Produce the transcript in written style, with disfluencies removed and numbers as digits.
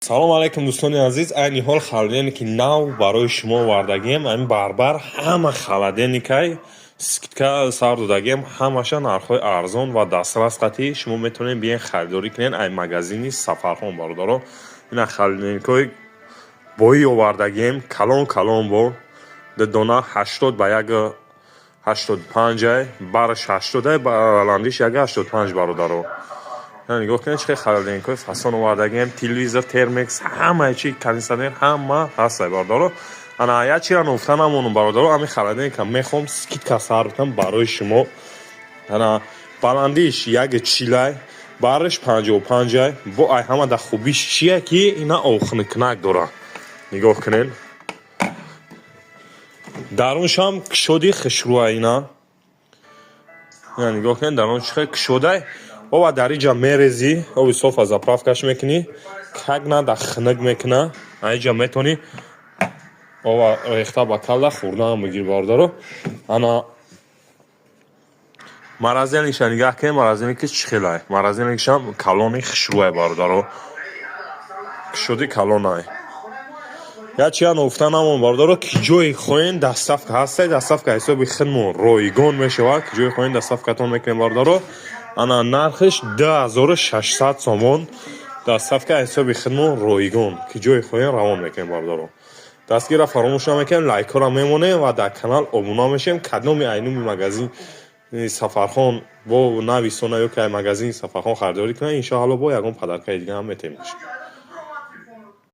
Салом алайкум, дӯстони азиз. Айни ҳол холодильники нав барои шумо овардагием. Ами барбар ҳама холодильникай скидка сар додагием, ҳамаша нархҳои арзон ва дастрас қатӣ. Шумо метавонед биен, харидорӣ кунед ай магазини Сафархон, бародаро. Ина холодильникҳои боӣ овардагием, калон калон, бо дона 80 ба 1,85-ай, бараш 80-ай, баландиш 1,85, бародаро. Нигоҳ кунед, чӣ хел холодильникҳои фасон овардагием. Телевизор, термекс, ҳамаи чи, кондитсионер, ҳама ҳастай, бародаро. Ана як чира ногуфта намонам, бародаро. Ҳамин холодильника мехоҳам скидка сар битам барои шумо. Ана баландиш 1,40-ай, бараш 55-ай. Бо ай ҳама да хубиш чия, ки ина охунукунак дора. Нигоҳ кунед, даруншам кушоди хушрӯай. Ина нигоҳ кунед, дарун чӣ хел кушодай. Ова дар иҷа мерезӣ, оби софа заправкаш мекунӣ, как нада хунук мекуна. Аиҷа метавонӣ ова рехта ба калла хӯрдаам бигир, бародаро. Ана морозильникша нигаҳ кунед, морозильники чӣ хелай. Морозильникшам калони хушрӯай, бародаро, кушоди калонай. Як чия ногуфта намон, бародаро, ки ҷое хоҳем, доставка ҳастай. Доставка ҳисоби худмон ройгон мешавад. Ки ҷое хоҳем, доставкатон мекунем, бародаро. Ана нархиш 2600 сомон, доставка ҳисоби худмон ройгон, ки ҷое хоҳем, равон мекунем, бародаро. Дастгирра фаромӯш намекунем, лайкҳоро мемонем ва дар канал обуна мешавем. Кадоми айнуми магазин Сафархон бо нависона ё ки ай магазини Сафархон харидорӣ кунад, иншоалло бо ягон подаркаи дига ҳам метемаш.